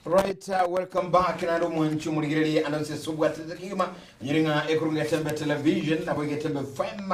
Right, welcome back naende omwanchi omorigererie ande onsi ase obwatete kegima onyore ng'a ekorwa Getembe Television nabo Getembe FM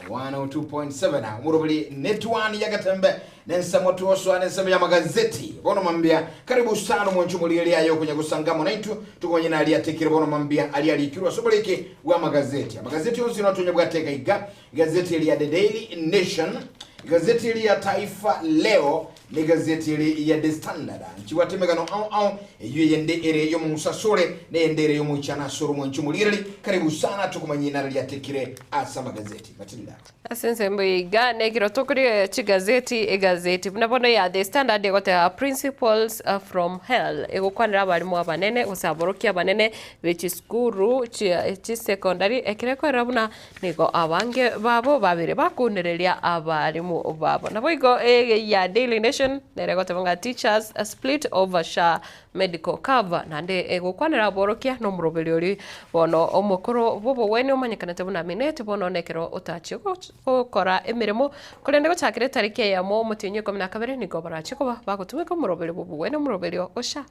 102.7 omoroberi netwani ya Getembe nensemo twosoa nensemo ya magazeti bono mambia karibu sana omwanchi omorigererie aye okonya gosanga amo naintwe tokomanye nari atekire bono mambia aria arikirwe ase oboriki bwa amagazeti amagazeti onsi notonya bwateka iga Igazeti eri ya The Daily Nation, igazeti eri ya Taifa Leo, na igazeti eri ya The Standard. Nchibwate emegano ao ao, eyio eyende ere y'omong'usasore, na eyende ere y'omoichano ase ore omwanchi omorigereri. Karibu sana tokomanyie naro riatekire ase amagazeti. Matilda. Ase ensemo eye iga nekero tokorigereria chigazeti, egazeti buna bono ya The Standard egoteba Principals from Hell, egokwanera abalimu abanene gose aborokia abanene be chisukuru chia chisecondary ekero ekorera buna Nigo abange babo babere bakunereria abalimu babo. Naboigo eye ya Daily Nation nere egoteba ng'a teachers split over SHA medical cover naende egokwanera aborokia na omoroberi oria bono omokoro bw'obogwenia omanyekanete buna Minet bono nekero otachie gokora emeremo korende gochakera etariki eyemo omotienyi o ikomi na kabere nigo barache koba bagotumeka omoroberi bw'obogwenia omoroberi o SHA.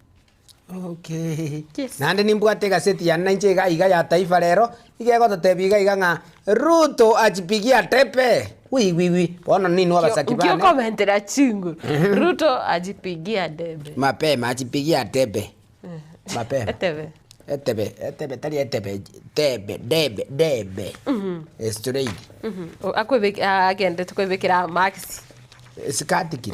Okay. Yes. Naende nimbwate egaseti yane nainche iga iga ya Taifa Lero, iga egototebia iga iga ng'a Ruto achipigia tepe, wi wi wi, bono ninwe abasaki Nki bane. okomentera chinguru? Ruto ajipigia debe. Mapema achipigia debe, mapema. Etebe. Etebe, etebe tari etebe, tebe, debe, debe, straight. Akoebeke agendete koebekera amaksi. Esikati ki?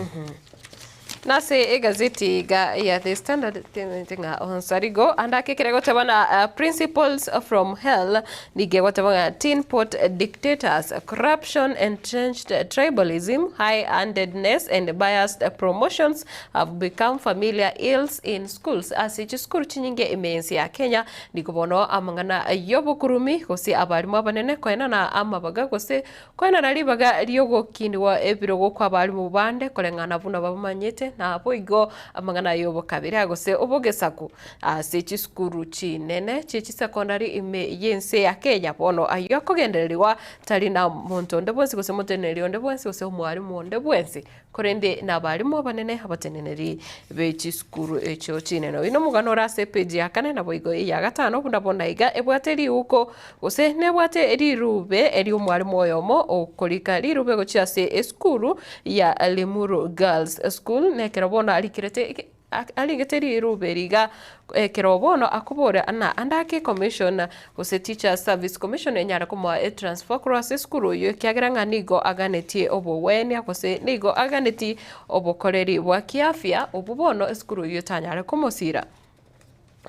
Nase egazeti iga ya The Standard temete ng'a Onsarigo ande ake ekere goteba na Principles from Hell nigo egoteba ng'a Tin Pot Dictators, Corruption, Entrenched Tribalism, High-handedness and Biased Promotions have become familiar ills in schools. Ase chisukuru chinyinge ime y'ense ya Kenya nigo bono amang'ana y'obokurumi gose abarimu abanene koenana amabaga gose Koenana ribaga ri'ogokinigwa ebirogo kw'abalimu bande koreng'ana buna bamanyete, naboigo amang'ana ay'obokabira gose obogesaku ase chisukuru chinene chie chisecondary ime y'ense ya Kenya bono ayio akogendererigwa tari na monto onde bwensi gose omoteneneri onde bwensi gose omwalimu onde bwensi Korende nabarimu abanene abateneneri be chisukuru echio chinene. Oyio nomogano ore ase epeji ya kane naboigo eya gatano buna bono aiga ebwate riuko gose nebwate rirube eri'omwarimu oyomo okorika rirube gochia ase esukuru ya Limuru Girls School nekero bono arikerete arigete rirube riga ekero bono akobora ng'a ande ake commission gose Teachers Service Commission enyare komoa etransfer korwa ase esukuru eyio ekiagera ng'a nigo aganetie obogwenia gose nigo aganetie obokoreri bwa kiafya obwo bono esukuru eyio etanyare komosira.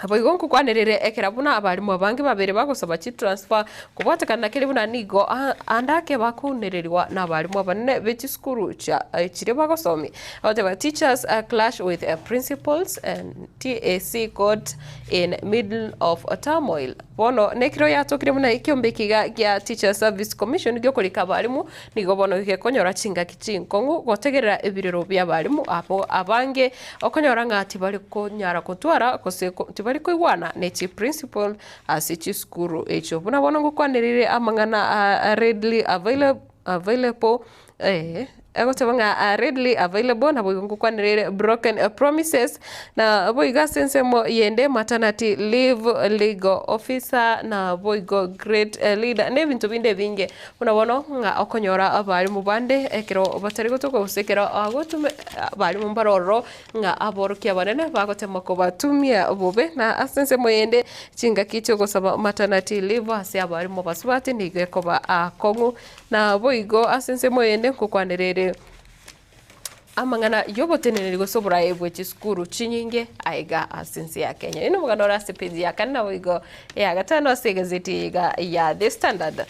Naboigo nkokwanerere ekero buna abalimu abange babere bagosaba chitransfer kobwatekana na keria buna nigo ande ake bakounererigwa nabalimu abanene be chisukuru chia chiria bagosomia. Bagoteba teachers clash with principals and TSC caught in middle of turmoil. Bono nekero yatokire buna ekiombe eke iga gia Teachers Service Commission giokorika abalimu nigo bono gekonyora chingaki chinkong'u gotegerera ebirero bi'abalimu abo abange okonyora ng'a tibari konyara gotwara gose tibari koigwana ne chiprinciple ase chisukuru echio. Buna bono ngokwanerire amang'ana a readily available egoteba ng'a readily available naboigo ngokwanerire broken promises, naboigo ase ensemo yende maternity leave, legal officer, naboigo great leader, na ebinto binde ebinge. Buna bono ng'a okonyora abalimu bande ekero batari gotoka gose ekero agotuma abalimu mbare ororo ng'a aborokia abanene bagotema kobatumia bobe, na ase ensemo eyende chingaki chi'ogosaba maternity leave ase abalimu abasubati nigo ekoba akong'u. Naboigo ase ensemo eyende nkokwanera ere amang'ana y'oboteneneri gose oboraai bwe chisukuru chinyinge aiga ase ense ya Kenya. Oyio nomogano ore ase page ya kane naboigo eya gatano ase egazeti eye iga ya The Standard.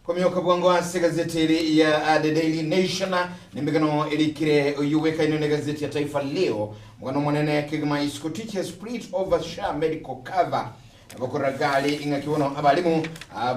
Komioka bwango ase egazeti eri ya The Daily Nation nemegano erikire oyio bwekaine na egazeti ya Taifa Leo. Omogano omonene kegima Isiko teachers split over SHA medical cover. Bakorora gari ing'aki bono abalimu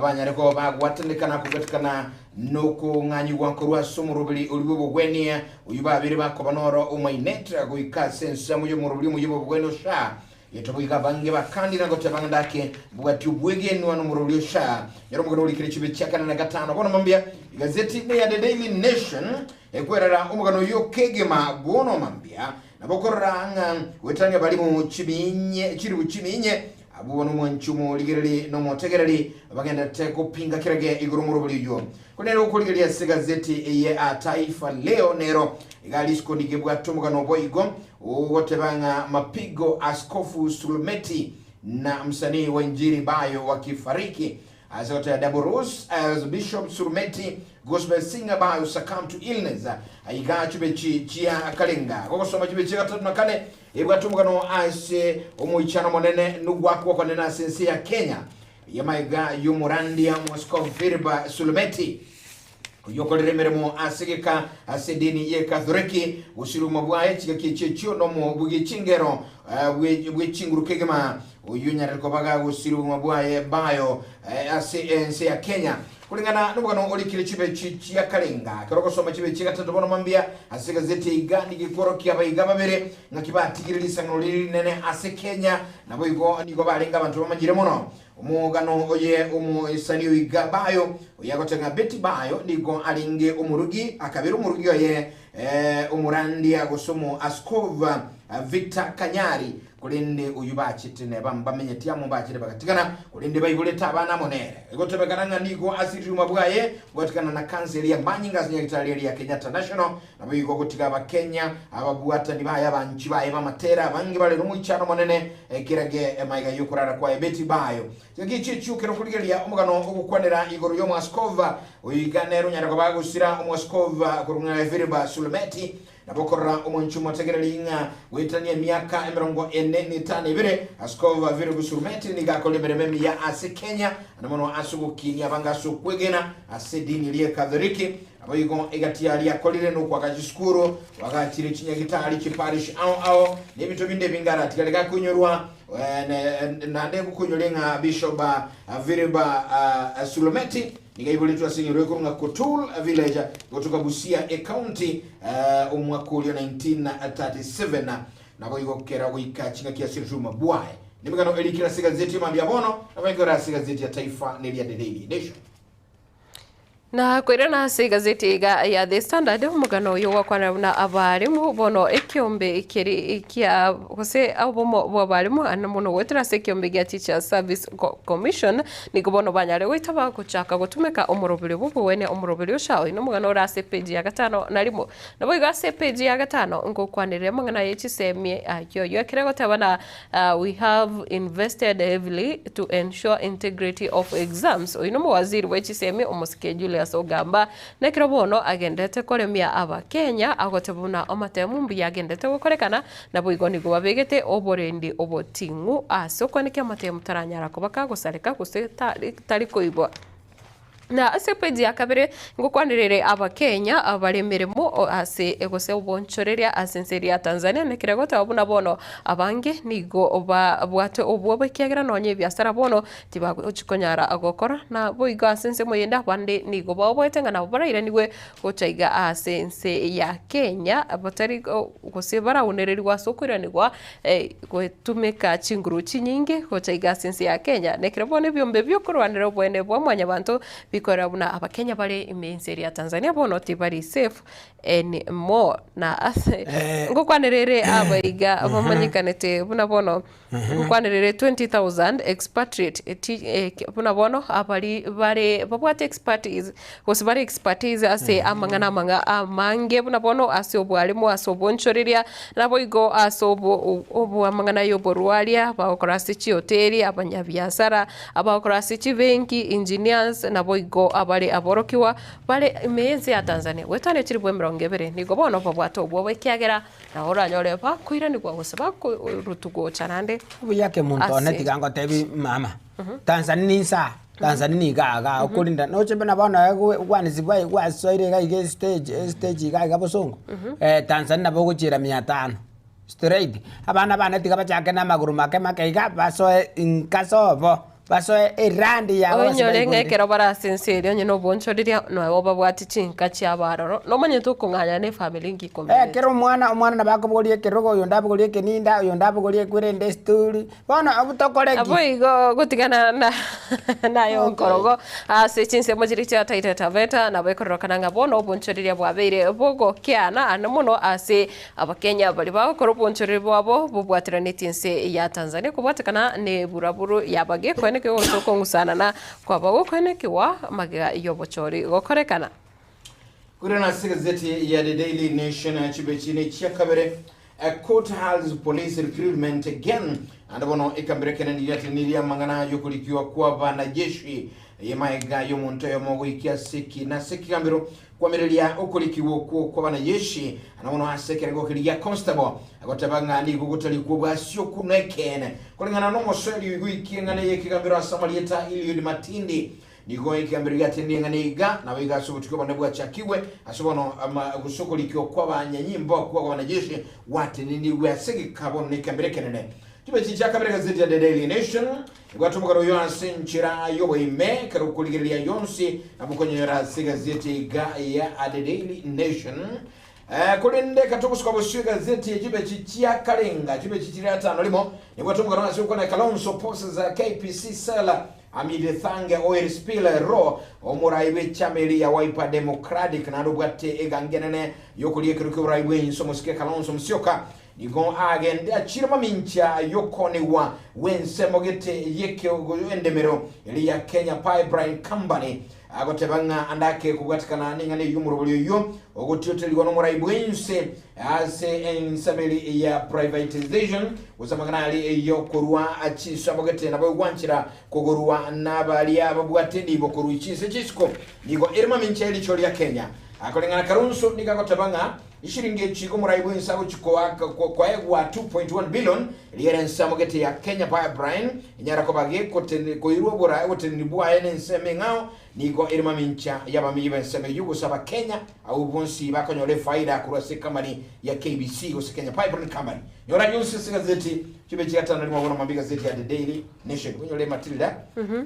banyare koba bagwatanekana kogatikana nokong'anyigwa korwa ase omoroberi oria bw'obogwenia, oyio babeire bakoba noro omoinete goika ase ensemo y'omoroberi omoyia bw'obogwenia o SHA. Getobo iga abange bakandire na goteba ng'a ndake mbwati obwegenwa nomoroberi o SHA. Nyora omogano orikire chibe chia kane na gatano. Bono mambia egazeti neya The Daily Nation ekwerera omogano oyio kegima bono mambia. Nabo okorora ng'a goetania abalimu chiminye chilifu chiminye, abwo bono omwanchi omorigereri na omotegereri bagenderete gopinga kerage igoro omorobori oyio. Korende gokorigereria ase egazeti eye a Taifa Leo nero iga risiko nigo ebwate omogano boigo ogoteba ng'a Mapigo Askofu Sulumeti na msanii wa injili Bayo wakifariki. Ase goteba Double Rose as Bishop Sulumeti Gospel singer Bayo succumb to illness. Aiga chibechi chia karenga gogosoma chibechi gatato na kane ebwate omogano ase omoichano omonene nogwakwa okonene ase ense ya Kenya. Yamaiga y'omorandia Moscow Philip Sulumeti oyio okorire emeremo ase geka ase edini y'Ekathoriki gosiruma bwaye chigaki echio echio nomobugi chingero eh, bwe chinguru kegima oyio onyarire koba gagosiruma bwaye bayo eh, ase ense ya Kenya Koreng'ana nomogano orikire chibechi chia karenga, ekero ogosoma chibechi gatato bono mambia ase egazeti eiga nigo ekworokia abaiga babere ng'aki batigire risang'ano riria rinene ase Kenya, naboigo nigo barenge abanto bamanyire mono. Omogano oye omoisani oiga Bayo, oyo agoteba ng'a Betty Bayo nigo arenge omorugi, akabera omorugi oye omorandia gose omo askova Victor Kanyari, Korende oyio bachete neba mbamenyeti amo bachire bagatigana, korende baiborete abana amo nere. Egotebekana ng'a nigo asiririe obogima bwaye goatikana na kansa eria y'amanyinga ase nyagetari eria ya Kenyatta National. Naboigo gotiga Abakenya, ababwatani baye, abanchi baye b'amatera abange bare nomoichano omonene ekerage emaiga y'okorara kwaye Betty Bayo. Chingaki echi echio kero okorigereria omogano ogokwanera igoro y'Omoaskova oyo iga nere onyare koba agosira Omoaskova korwa ng'a Efiriba Sulumeti. Nabo okorora omonche omotegereri ng'a goetania emiaka emerongo ene na etano ebere, Askofu Virgo Surumeti nigo akorire emeremo emiya ase Kenya, naende mono ase ogokinia abange ase okwegena ase edini eria Ekatholiki. Naboigo egati yaria akorire nokoagacha chisukuru, oagachire chinyagitari, chiparish ao ao, na ebinto binde ebinge aratigare gakoinyorwa naende gokoinyoria ng'a Bishop Viriba Sulumeti Nigo aiboretwe ase enyoro ekorwa ng'a Kotul Village, gotoka Busia Ecounty, omwaka oria 1937. Naboigo kera goika chingaki ase Ruma bwaye. Nemegano erikire ase egazeti y'Mambia ya Bono, naboigo ere ase egazeti ya Taifa na eria The Daily Nation. Na koirana ase egazeti iga ya The Standard, omogano oyo ogokwanera buna abarimu bono ekiombe keri kia gose obomo bw'abarimu ande mono goetera ase ekiombe gia Teachers Service Commission Nigo bono banyare goitaba gochaka gotumeka omoroberio bw'obogwenia omoroberio ocha oino omogano ore ase epeji ya gatano na rimo. Naboigo ase epeji ya gatano ngokwaneria amang'ana ye chisemi ayio oyio ekere goteba na we have invested heavily to ensure integrity of exams oyio nomowaziri bwe chisemi omosike Julius Ogamba Nekero bono agenderete koremia Abakenya, agoteba buna amatemu mbuya agenderete gokorekana, naboigo nigo babegete oborendi oboting'u ase okwaneka amatemu taranyara koba kagosareka gose tari koibwa. Na ase epeji ya kabere ngokwanerere Abakenya bare emeremo ase gose obonchoreria ase ense eria ya Tanzania, nekero egoteba buna bono abange nigo babwate obwoba ekiagera nonya ebiasara bono Tibagochi konyara gokora naboigo ase ensemo eyende abande nigo baoboete ng'a nabo barairanigwe gocha iga ase ense ya Kenya batari gose baraunererigwe ase okoiranigwa gotumeka chinguru chinyinge gocha iga ase ense ya Kenya. Na ekero bono ebiombe biokorwanera oboene bwa mwanyabanto bikorera buna abakenya bare ime ense eria ya Tanzania bono tibari safe anymore. Na ase ngokwanera ere abaiga bamanyekanete buna bono. Nkwanerere 20,000 expatriate ti eh, buna bono abari bare babwate expertise gose bare expertise ase amang'ana amang'a amange buna bono ase obwarimu ase obonchoreria naboigo ase obo obo amang'ana ya oborwaria bagokora ase chihoteli abanyabiasara abagokora ase chibenki engineers naboigo abare aborokigwa bare ime y'ense ya Tanzania goetania chilifu emerongo ebere nigo bono babwate obwoba ekiagera Nabo oranyore bakoiranigwa gose bakorutwa gocha naende Obuya kemonto one ase. tiga ngotebi mama, Tanzania ninsa, Tanzania niga igaa okorinda noche buna bono gwanisibwa gwasoire iga iga estage estage iga iga bosongo, Tanzania nabo ogochiera mia tano straight. Abana bane tiga bachake na amagoro make make iga basoe nka sobo. Basoe erandi yabo ase Oinyore ng'a baigorire. ekero bare ase ense eria onye nobonchoreria noe obabwati chinka chiabo aroro, nomanyete okong'anya na efamiri engiya Eh, ikomenyete. kera omwana, omwana nabo akobogoria ekerogo, oyonde abogorie ekeninda, oyonde abogorie ekwerende esturi, bono abwo tokore ki? Naboigo gotigana na naye onkorogo ase chinsemo chiria chia Taita Taveta, nabo ekororokana ng'a bono obonchoreria bwabeire bogokeana ande mono ase Abakenya baria bagokora obonchoreri bwabo bobwateranetie ense ya Tanzania kobwatekana neburaburu y'abagekoenekiwa gose okong'usanana kw'abagokoenekigwa magega y'obochori gokorekana. Korende ase egazeti ya The Daily Nation chibechi ne chia kabere A court halts police recruitment again ande bono ekambero ekenene riatenenirie amang'ana y'okorikiwa kw'abanajeshi y'emaega y'omonto oyomo goikia ase ekina ase ekegambero Koamereria okorikigwa okwo kw'abanajeshi, na mono ase ekerengo keria gia constable, agoteba ng'a nigo gotari kw'obwasioku nekeene. Koreng'ana nomosoeri oigoikie eng'ana y'ekegambero ase amarieta Eliud Matindi, nigo ekegambero giatenire eng'ana iga, nabo iga ase obotuko obonene bwachakigwe, ase bono ama gose okorikigwa kw'abanyanyimbo kw'abanajeshi gwatenenigwe ase egeka bono nekegambero ekenene. Chibechi chia kabere gazeti ya The Daily Nation Ebwate omogano oyo ase enchera y'oboime, ekero okorigereria yonsi nabo okonyora ase egazeti iga ya The Daily Nation. Eh, korende katogosuka bosio egazeti eye chibechi chia karenga chibechi chire atano rimo nebwate omogano ase okwana Kalonzo poses a KPC cell amid Thange oil spill row omorai bw'echama eri ya Wiper Democratic naende obwate egangi enene yokoria ekero ki'oborai bw'ense omosike Kalonzo Musyoka Nigo agende achiire mamincha y'okoonigwa gw'ensemo gete y'endemero eria ya Kenya Pipeline Company, agoteba ng'a ande ake kobwatekana neng'ana eyio omorobori oyio ogotioterigwa nomorai bw'ense ase ensemo eria ya privatisation gose amang'ana aria y'okorua chinsemo gete nabo egwanchera kogorwa nabaria babwate enibo korwa chinse chisiko nigo ere mamincha y'ericho ria Kenya. Akoreng'ana Kalonzo nigo agoteba ng'a Ishiringi echi omorai bw'ense agochia koegwa 2.1 billion riere ensemo gete ya Kenya Pipeline enyare koba gekoirwa oboteneneri bwaye nensemo eng'ao nigo ere mamincha y'abamenyi b'ensemo eyio gose abakenya abwo bonsi bakonyora efaida korwa ase ekamani ya KBC gose Kenya Pipeline Company. Nyora yonsi ase egazeti chibe chigatano rimo bono mambia egazeti ya The Daily Nation. Onyore Matilda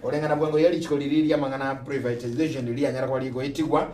oreng'ana bwango ya richiko riria ri'amang'ana a privatization rianyara koba rigoetigwa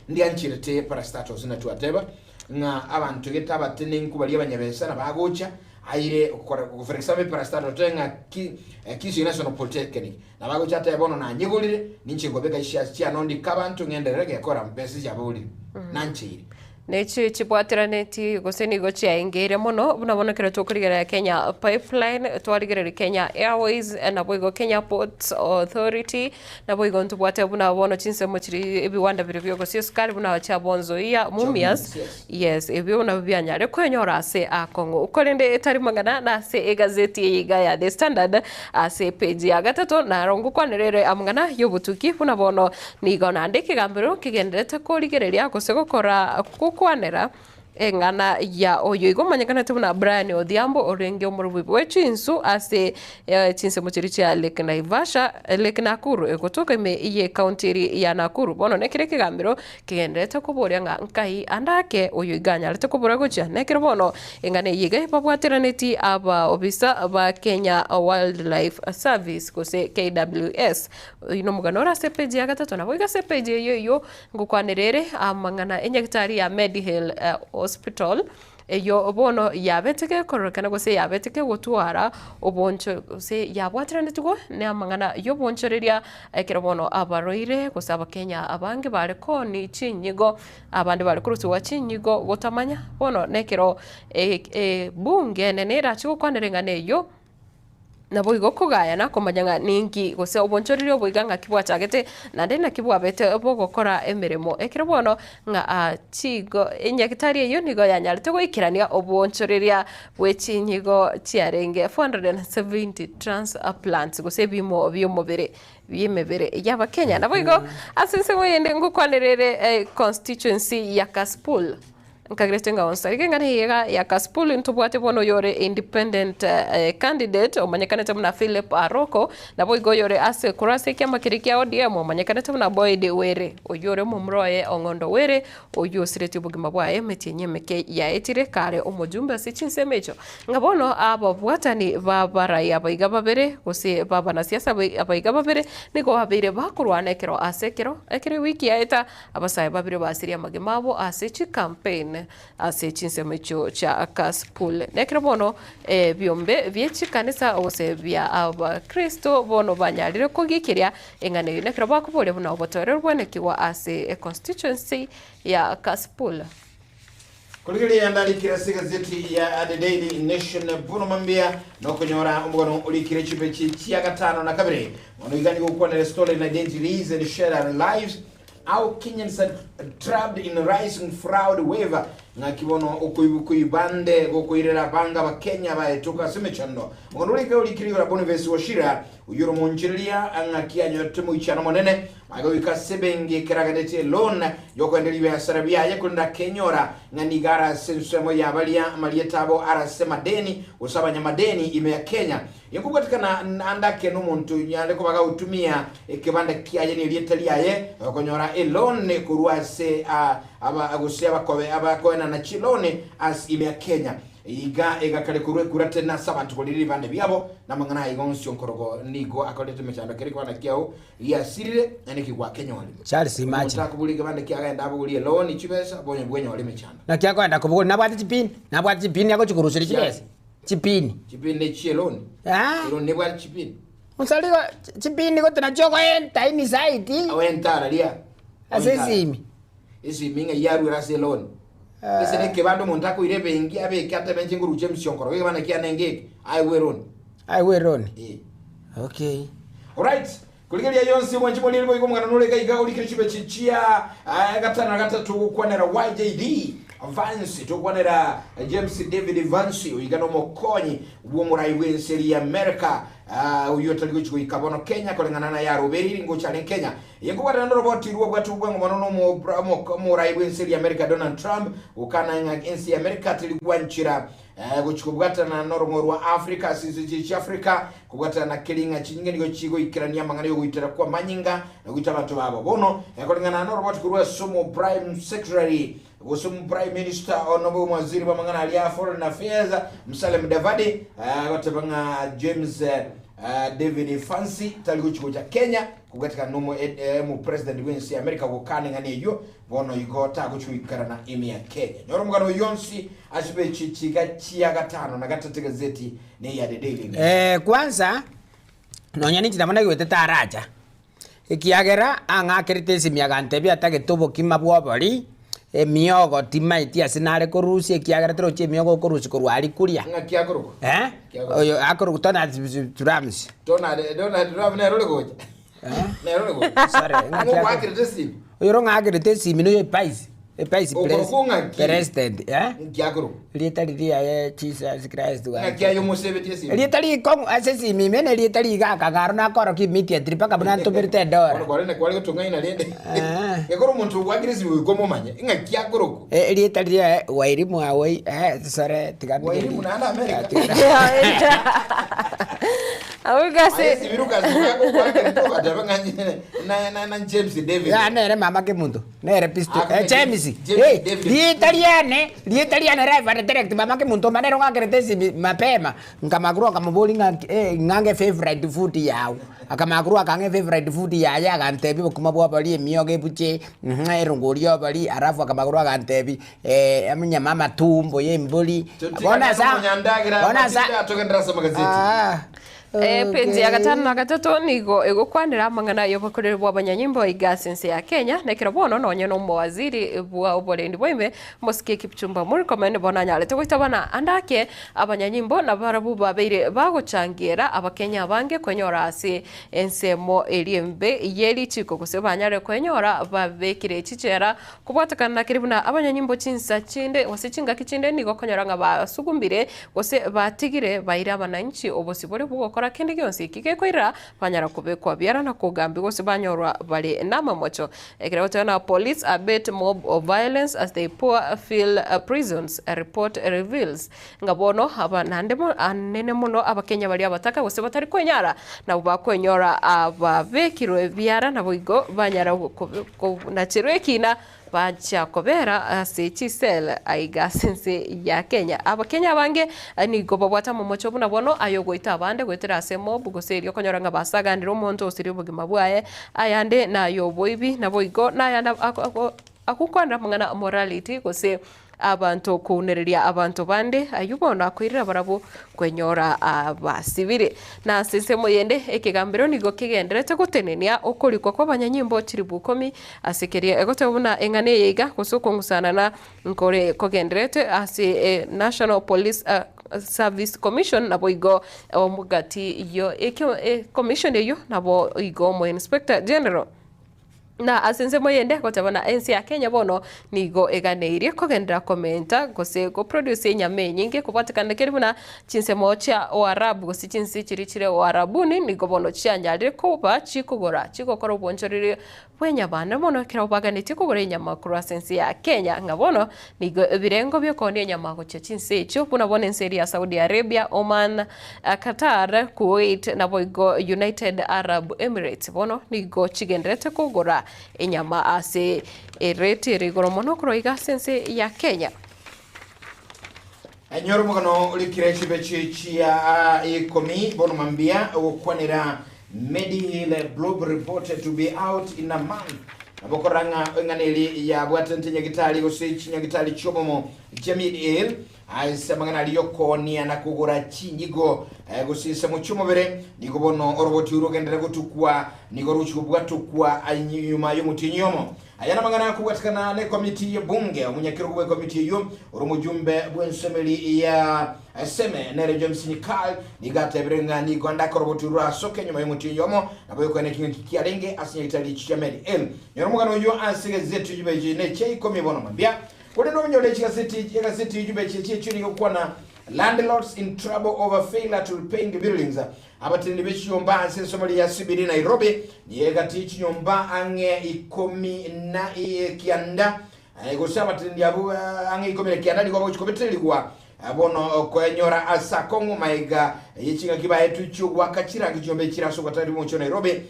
Ndiancherete parastatos na twateba ng'a abanto gete abatenenku baria abanyabesa na bagocha aire okora for example parastatos tobe ng'a ki eh, Kisii National Polytechnic na bagocha atebe bono nanyegorire ninche nkobeka chishares chiane ndike abanto ng'enderere gekora mbesa chiababorire nancheire. Nechi chibwateranetie gose nigo chiaengeire mono buna bono ekero tokorigereria Kenya Pipeline, twarigereria Kenya Airways, naboigo Kenya Ports Authority, Naboigo ntobwate buna bono chinsemo chiri ebiwanda biria biogosia esukari buna chia Bonzoia, Mumias, yes, ebio nabio bianyare kwenyora ase akong'u. Korende etari mang'ana nase egazeti eye iga ya The Standard ase epage ya gatato naro ngokwanera ere amang'ana y'obotuki buna bono nigo naende ekegambero kegendererete korigereria gose gokora gokwanera Eng'ana ya oyo igo omanyekanete buna Brian Odhiambo orenge omorubi bwe chinsu ase chinsemo chiria chia Lake Naivasha, Lake Nakuru egotoka ime ye county eria ya Nakuru. Bono nekero ekegambero kegendererete koboria ng'a nkai ande ake oyo iga anyarete kobora gochia. Nekero bono eng'ana eye iga babwateraneti abaobisa ba Kenya Wildlife Service gose KWS. Oyio nomogano ore ase epage ya gatato naboigo ase epage eyio eyio Ngokwanera ere amang'ana enyagitari ya Mediheal Hospital, eyio bono yabete gekororekana gose yabete kegotwara oboncho gose yabwateranetigwe namang'ana y'obonchoreria ekero bono abarwaire gose abakenya abange bare kooni chinyigo, abande bare korusigwa chinyigo gotamanya bono nekero ebunge enene erache gokwanera eng'ana eyio. Naboigo kogayana komanya ng'a ninki gose obonchoreri obo iga ng'aki bwachagete, naende naki bwabete bogokora emeremo. Ekero bono ng'a chigo enyagitari eyio nigo yanyarete goikerania obonchoreria bwe chinyigo chiarenge 470 transplants gose ebimo bi'omobere bi'emebere y'Abakenya. Naboigo ase ensemo eyende ngokwanerere constituency ya Kasipul. Nkagerete ng'a onsi arige ng'a niga ya Kasipul ntobwate bono oyore independent candidate omanyekanete buna Philip Aroko, naboigo oyore ase korwa ase ekiama keria kia ODM omanyekanete buna Boyd Were, oyio ore omomura oye Ong'ondo Were, oyio osiretie obogima bwaye emetienyi emeke yaetire kare omojumbe ase chinsemo echio. Ng'a bono ababwatani b'abarai abaiga babere, gose b'abanasiasa abaiga babere, nigo babeire bakorwana ekero ase ekero, ekero ewiki yaeta, Abasae babere basirie amagima abo ase chicampaign ase chinsemo echio chia Kasipul. Nekero bono ebiombe bie chikanisa gose bia abakristo bono banyarire kogikiria eng'ana eyio nekero bakoboria buna obotoereru bwenekigwa ase econstituency ya Kasipul. Korigereria ndarikire ase egazeti ya The Daily Nation bono mambia nokonyora omogano orikire chipechi chia gatano na kabere. Bono iga nigo okwanera Stolen Identities and Shattered Lives, How Kenyans Are Trapped in Rising Fraud Wave, ng'aki bono okoibu koibande gokoirera abange abakenya baetoka ase emechando. Omogano orike orikire igoro ya Boniface Wachira, oyio ore omoonchoreria ng'aki anyorete omoichano omonene Aye goika ase ebenki ekero aganetie eloan yokoenderia ebiasara biaye, korende akenyora ng'a nigo are ase ensemo ya baria amarieta abo are ase amadeni, gose abanyamadeni ime ya Kenya. Inkobwatekana ande ake nomonto onyare koba gagotumia ekebanda kiaye na erieta riaye konyora eloan korwa ase aba gose abakobe abakoenana chiloan ase ime ya Kenya. Iga egakare korwa ekura tena ase abanto korire ebibanda biabo, na amang'ana aya iga onsi onkorogo nigo akorete emechando kera ekebanda kiao Giasirire, naende ki gwakenyorire? Charles imagine. Omonto akoboria ekebanda kiaye agende abogorie eloni chibesa, bonye bwenyore emechando. Naki akoenda kobogoria nabwate chipini, nabwate chipini agochi koruseria chibesa, chipini. Chipini ne chieloni? Ah. Eloni nebwate chipini? Onsari igo chipini gote nachio ogoenta inside. Ogoenta araria. Ase esimi. Esimi ng'ai yarwire ase eloni. Ase nekebanda omonto akoira ebenki abeke atebe inche ngoruche emsionkoro ekebanda kiane ngeke, aegwe eloni. Aegwe eloni? Eh. Okay. Alright. Korigereria yonsi omwanchi morieri boigo omogano nore iga iga orikire chibechi chia gatano na gatato gokwanera YJD Vance tokwanera James David Vance oiga nomokonyi bw'omorai bw'ense eri ya America oyio otari gochi goika bono Kenya koreng'ana na yaroberiri ngocha are Kenya eye nkobwatana noroboti rw'obwate bwango mono nomorai bw'ense eri ya America Donald Trump gokana ng'a ense ya America teri gwanchera Gochia kobwatana norong'o rwa Afrika ase ense chiria chi'Afrika, kobwatana na keria ng'a chinyinga nigo chigoikerania amang'ana y'ogoitera kw'amanyinga na goita abanto babo. Bono, koreng'ana noroboti korwa ase omo Prime Secretary gose omo Prime Minister ono bw'omowaziri bw'amang'ana aria Foreign Affairs Musalia Mudavadi agoteba ng'a James David Fancy tari gochia gocha Kenya kobwatekana nomo omo President bw'ense ya America gokana eng'ana eyio Bono igo tagochia goikerana ime ya Kenya. Nyora omogano oyio onsi ase peji chiga chia gatano na gatato egazeti neya The Daily Nation. Eh, kwanza nonya ninche nabo naigwete taracha, ekiagera ang'akerete esimi agantebia atagete obokima bwa obori, emiogo timaeti ase nare korusia ekiagera torochi emiogo okorusia korwa aria kuria. Ng'aki akorokwa? Eh, oyo akorokwa Donald Trumps. Donald, Donald Trump nere ore gocha? Nere ore gocha. Sorry, ng'aki Ng'o ogoakerete esimi? Oyo oro ng'akerete esimi noyo evice, evice Okorokwa ng'aki? president, eh? Nki akorokwa? Erieta riria riaye Jesus Christ Ng'aki aye omosebetie esimi? Erieta rikong'u ase esimi ime na erieta rigakang'a aro nakorokia immediately mpaka buna ntomerete edora. Bono kwarenge kware gotong'aina rende. Eh. Gekora omonto ogoakire esimi goika omomanye ng'aki akorokwa. Eh, erieta riria Wairimu awoi, eh, sore tiga Wairimu naende America. Abwo gase Aye sibiruka sibiruka ogateba ng'a na na na James David. Ya nere mama kemunto nere pisto Ah, eh, James James eh, David. rieta riane rieta riane live and direct mama kemunto manere ong'akerete esimi mapema nkamakuru akamobori ng'a eh, ng'ange favorite food yao akamakuru akang'a efavorite food yaye agantebia obokima bwa obori emiogo ebuche mh erongori ya obori alafu akamakuru agantebi enyama amatumbo ya embori bono asa Omonyandagera bono asa atogendera ase amagazeti. Ah, Epenzi ya okay. gatano na gatato nigo egokwanera amang'ana y'obokoreri bw'abanyanyimbo iga ase ense ya Kenya, na ekero bono nonye nomowaziri bwa oborendi bwa ime Mosike Kipchumba Murkomen bono anyarete goitabana ande ake abanyanyimbo nabarabwo babeire bagochangiera abakenya abange kwenyora ase ensemo eria embe ye richiko gose banyare kwenyora babekire chichera Kobwatekana na keria buna abanyanyimbo chinsa chinde gose chingaki chinde nigo okonyora ng'a basugumbire gose batigire baire abananchi obosibore bw'ogokora. gokora kende gionsi eki gekoirera banyara kobekwa biara na kogambigwa gose banyorwa bare namamocho. Ekero goteba na police abet mob of violence as they pour fill prisons, report reveals. Ng'a bono aba naende anene mono Abakenya baria abataka gose batari kwenyara nabo bakwenyora ababekirwe biara naboigo banyara konacherwa ekina Bachia kobera ase chisel aiga ase ense ya Kenya. Abakenya abange nigo babwate amamocho buna bono ayogoita abande goetera ase mob gose erio okonyora ng'a basaganire omonto osirie obogima bwaye, ayande nayoboibi naboigo nayande agokwanera amang'ana morality gose Abanto kounereria abanto bande, ayio bono akoirera barabwo kwenyora abasibire. Na ase ensemo yende, ekegambero nigo kegendererete gotenenia okorikwa kw'abanyanyimbo chilifu ikomi ase keria egoteba buna eng'ana eye iga gose okong'usanana nkore kogendererete ase National Police Service Commission naboigo omogati yo commission eyio naboigo omo Inspector General. Na ase ensemo eyende goteba na ense ya Kenya bono nigo eganeirie kogenderera komenta gose goproduce enyama enyinge kobwatekana keri buna chinsemo chia Oarabu gose chinse chiria chire Oarabuni nigo bono chianyarire koba chikogora chigokora obonchoreri bw'enyama na bono ekero baganetie kogora enyama korwa ase ense ya Kenya ng'a bono nigo ebirengo biokoonia enyama gochia chinse echio buna bono ense eria ya Saudi Arabia, Oman, Qatar, Kuwait naboigo United Arab Emirates bono nigo chigendererete kogora enyama ase erate ere igoro mono korwa iga ase ense ya Kenya. Enyora omogano orikire chibechi chia ikomi bono mambia ogokwanera Mediheal Blob reported to be out in a month. Nabo korora ng'a eng'ana eri yabwatanete nyagitari gose chinyagitari chiobomo chia Mediheal Ase amang'ana aria y'okoonia na kogora chinyigo, gose ensemo chi'omobere, nigo bono oroboti rogenderere gotukwa, nigo rogochia kobwatokwa nyuma y'omotienyi oyomo. Aya namang'ana akobwatikana nekomiti y'ebunge. Omonyakerogo bw'ekomiti eyio, ore omojumbe bw'ensomeri ya Seme, nere James Nyikal, nigo atebire ng'a nigo ande akoroboti rwasoke nyuma y'omotienyi oyomo, nabo yokoena eking'aki kiarenge ase nyagitari chia Medi-El. Nyora omogano oyio ase egazeti y'ebeji ne chia ikomi bono mambia. Korende onyore chigaseti egaseti eyio beche chiechio nigo gokwana Landlords in trouble over failure to repaint buildings. Abateneni be chinyomba ase ensomori ya CBD Nairobi nigo egati ye chinyomba ang'e ikomi na kianda gose abateneni abwo ang'e ikomi na kianda nigo bagochi kobetererigwa bono koenyora ase akong'u maega ye ching'aki baetwe chi'ogoaka chirangi chinyomba echire ase ogotatari bw'omochie o Nairobi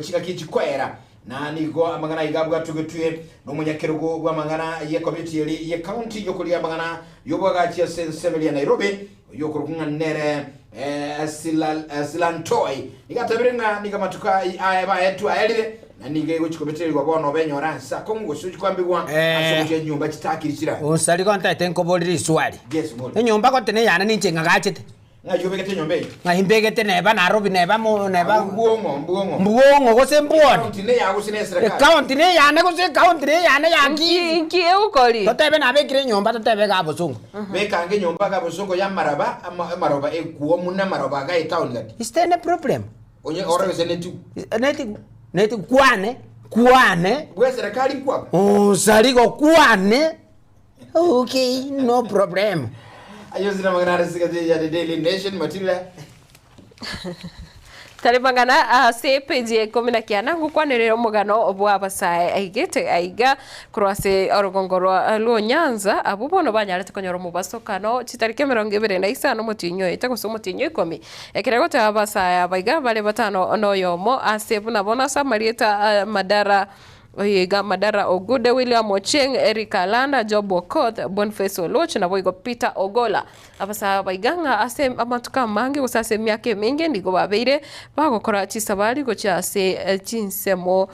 ching'aki chikoera. Na nigo amang'ana aiga abwatogetwe nomonyakerogo bw'amang'ana y'ekomiti eri y'ecounty y'okoria amang'ana y'oboagachi ase ensemo eria ya Nairobi, oyio okorokwa ng'a nere Silantoi, nigo atabire ng'a nigo amatuko aye baetwe aerire, na nigo egochia kobetererigwa bono benyore ase akong'u gose ochia kwambigwa ase ogochia chinyomba chitakiri chira. Onsari gontaete nkoborie riswali. Yes, bori. Enyomba gote neyane ninche ng'agachete. Ng'ai obegete enyomba eye? Ng'ai mbegete neba Nairobi neba mo neba Abwo mbwong'o, mbwong'o. Mbwong'o gose mbwone. Ekaunti neyao gose neye serikali? Ekaunti neyane gose ekaunti neyane ya Nki Kisii. nki egokori? Totebe nabekire enyomba totebe iga bosongo. Beka ange enyomba iga bosongo y'amaraba ama amaroba ekuomu namaroba iga etown gati. Is there any problem? Onye ore gose netigu. Netigu netigu kwane kwane. Bwe serikali nkwabo? Onsarigo kwane. Okay, no problem. Ayo sina mang'ana are sigati ya The Daily Nation Matilda. Tari mang'ana ase epeji ya ikomi na kianda ngokwanerera omogano bw'abasae aigete aiga korwa ase orogongo rwa Luo-Nyanza abwo bono banyarete konyora omobasokano chitariki emerongo ebere na isano omotienyi oete gose omotienyi o ikomi ekero egoteba abasae aba iga bare batano na oyomo ase buna bono ase amarieta Madara Oyiga Madara Ogude, William Ochieng, Eric Alanda, Job Okoth, Boniface Oluoch naboigo Peter Ogolla. Abasae aba iga ng'a ase amatuko amange gose ase emiaka emenge nigo babeire bagokora chisabari gochia ase chinsemo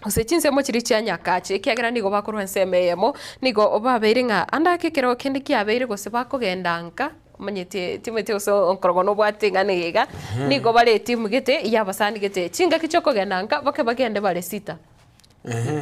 gose chinsemo chiria chia Nyakache ekiagera nigo bakorwa ensemo eyemo nigo babeire ng'a ande ake ekero kende kiabeire gose bakogenda nka Omanyete timanyeti gose onkorogo nobwate ing'ana eye iga, nigo bare etimu gete y'abasani gete, chingaki chiokogenda nka bake bagende bare sita.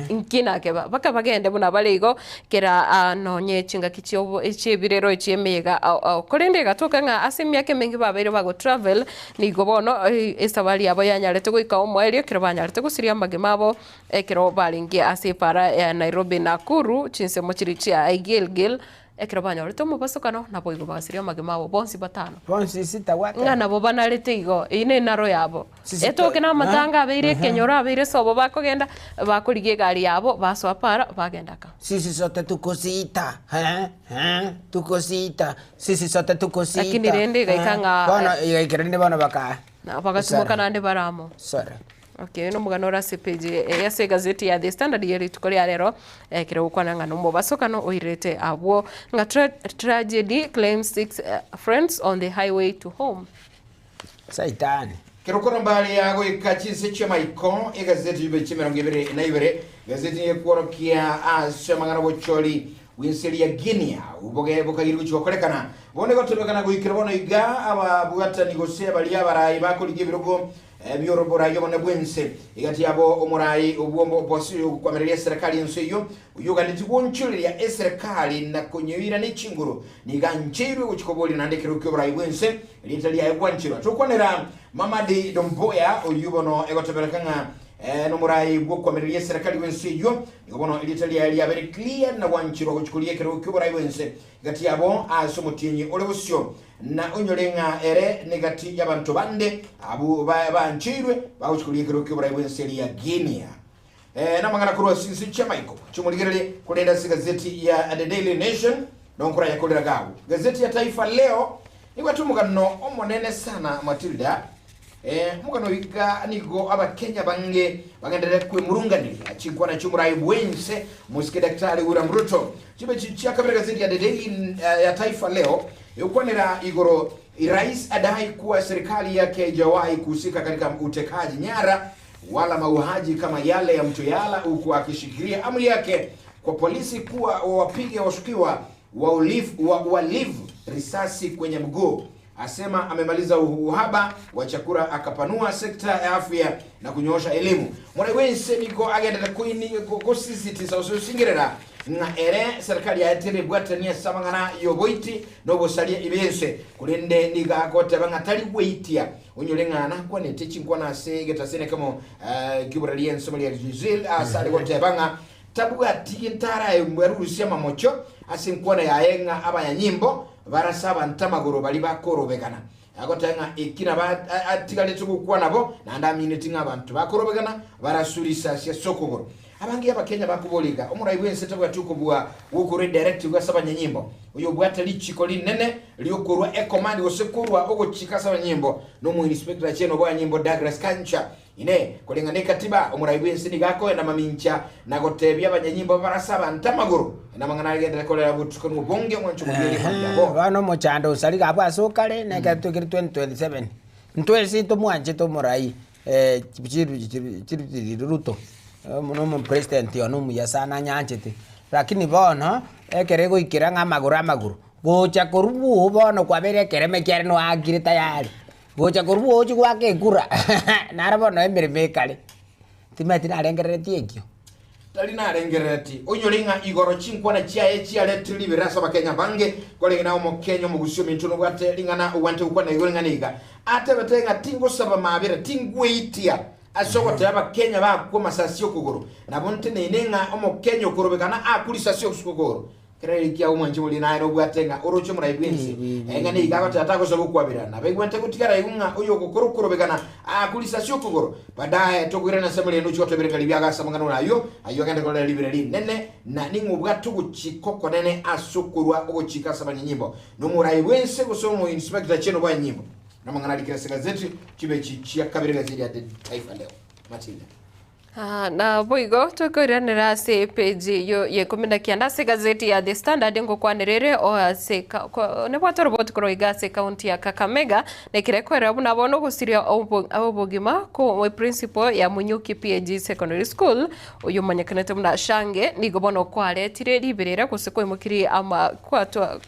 Inki nakeba, bake bagende buna bare igo, kera ah nonye chingaki chiobo chi'ebirero echi'emeyega ao ao. Korende egatoka ng'a ase emiaka emenge babeire bago travel, nigo bono esabari yabo yanyarete goika omoerio ekero banyarete gosiria amagima abo, ekero barenge ase epara ya Nairobi Nakuru, chinsemo chiria chia Gilgil. Ekero banyorete omobosokano, naboigo bagasiria amagima abo bonsi batano. Bonsi sita Ng'a gwateba. nabo banarete igo, eyio nenaro yabo. Sisita, Etoke eh, namatanga abeire ehe. ekenyoro, abeire sobo bakogenda, bakorigia egari yabo, basoa para, bagenda ka. Sisi sote tuko sita, eh, eh, tuko sita, sisi sote tuko sita, Lakini rende igaika eh. ng'a, Bono igaikera rende bono baka Na bagatimoka Sorry. naende bare amo. Sorry. Okay, oyo nomogano ore ase page eye ase egazeti ya The Standard ye rituko ria rero, ekero ogokwana ng'a nomobasokano oirete abwo ng'a tragedy claims 6 friends on the highway to home. Saitani. Kero koromba aria goika chinse chi'amaiko, egazeti y'ebibe chi'emerongo ebere na ibere, egazeti nigo ekworokia ase amang'ana obochori bw'ense eria Guinea oboge bokagiri gochia gokorekana. Bono egotebekana goikera bono iga ababwatani gose baria abarai bakorigia ebirogo bi'oborai obonene bw'ense. Egati yabo omorai obwo bosio ogokwamireria eserekari y'ense eyio, oyio oganetie gwonchoreria eserekari na konyoira ne chinguru, nigo ancheirwe gochia koboria naende ekerogo ki'oborai bw'ense, erieta riaye gwancherwa. Tokwanera Mamadi Doumbouya, oyio bono egotebereka ng'a nomorai bw'okwamireria eserekari bw'ense eyio, nigo bono erieta riaye riabeire cleared na gwancherwa gochia koria ekerogo ki'oborai bw'ense. Egati yabo ase omotienyi ore bosio, na onyore ng'a ere negati y'abanto bande abwo bancheirwe bagochia koria ekerogo ki'oborai bw'ense eria Guinea. Namang'ana korwa ase chinse chi'amaiko chimorigererie, korende ase egazeti ya The Daily Nation nonkoraya korera gagwo. Gazeti ya Taifa Leo nibwate omogano omonene sana Matilda. Omogano oyo iga nigo abakenya bange bagenderere kwemurunganeria chinkwana chi'omorai bw'ense omosike Daktari William Ruto. Chibe chia kabere gazeti ya The Daily ya Taifa Leo egokwanera igoro Rais adai kuwa serikali yake haijawahi kuhusika katika utekaji nyara wala mauaji kama yale ya Mto Yala, huku akishikilia amri yake kwa polisi kuwa wawapige washukiwa wa uhalifu risasi kwenye mguu. Asema amemaliza uhaba wa chakula, akapanua sekta ya afya na kunyoosha elimu. More wense niko agendere kuini gosisitiza osingerera ng'a ere serikali yaetere bwatania samang'ana yoboiti nobosaria ibense korende nigo agoteba ng'a tari gweitia onyore ng'a nakwanete chinkwana ase egetasene kemo ki'oboraria ensemo ria Brazil ase are goteba ng'a tabwati gento ararusie amamocho ase enkwana yaye ng'a abanyanyimbo barase abanto amagoro baria bakorobegana. Agoteba ng'a eki nabo atigarete gokwana bo, naende amineti ng'a abanto bakorobegana baraswe risasi ase okogoro. Abange Abakenya bakoboria iga, Omorai bw'ense tabwati okobua gw'okorua edirective ase abanyanyimbo? Oyobwate richiko rinene ri'okorua ecommand gose korua ogochika ase abanyanyimbo nomoinspector general bw'abanyanyimbo Douglas Kancha. Inee! Koreng'ana nekatiba, omorai bw'ense nigo akoenda mamincha na gotebia abanyanyimbo barase abanto amagoro? Namang'ana agenderere korera botuko nobonge omwancho omoyia rikori riabo. Bono omochando osarige abwo ase okare, na ekero twekire 2027, ntwensi ntomwanchete omorai Ruto, na omopresident one omuya sana anyanchete, lakini bono, ekero egoikera ng'a amagoro amagoro, gocha korwa bwogo bono kwabeire ekerema ekiagera noakire tayari, gocha korwa bwogo ochie goaka ekura naro bono emeremo ekare, timanyeti narengereretie ekio. Tari narengerereti oinyore ng'a igoro chinkwana chiaye chiaretire riberera ase Abakenya abange, korenge naye Omokenya omogusi ominto nobwate ring'ana ogwanete gokwana igoro ring'ana iga. Atebete ng'a tingosaba mabera, tingweitia ase ogoteba Abakenya bakwe amasasi okogoro. Nabo nteneine ng'a Omokenya okorobekana akwe risasi okogoro. Kera rikia omwanchi oria naye nobwate ng'a oroche omorai bw'ense, ng'a nigo agoteba tagosaba okwabera, nabaigwete gotigara igo ng'a oyogokora okorobekana aakwe risasi okogoro. Baadaye tokoirana ase amarieta ochia gotebera ekari biagasa amang'ana ore ayio, ayio agende korera ribera rinene, na ning'o obwate ogochika okonene ase okorua ogochika ase abanyanyimbo, nomorai bw'ense gose omoinspector general bw'abanyanyimbo. Namang'ana arikire ase egazeti chibechi chia kabere egazeti ya The Taifa Leo. Matilda. Naboigo tokoiranera ase epeji eyio ya ikomi na kianda ase egazeti ya The Standard ngokwanera ere o ase nebwate oroboti korwa iga ase ekaunti ya Kakamega nekere ekoerera buna bono ogosiria obogima ko principal ya Munyuki PAG Secondary School oyio omanyekanete buna Shange nigo bono kwaretire riberera gose kwaimokirie ama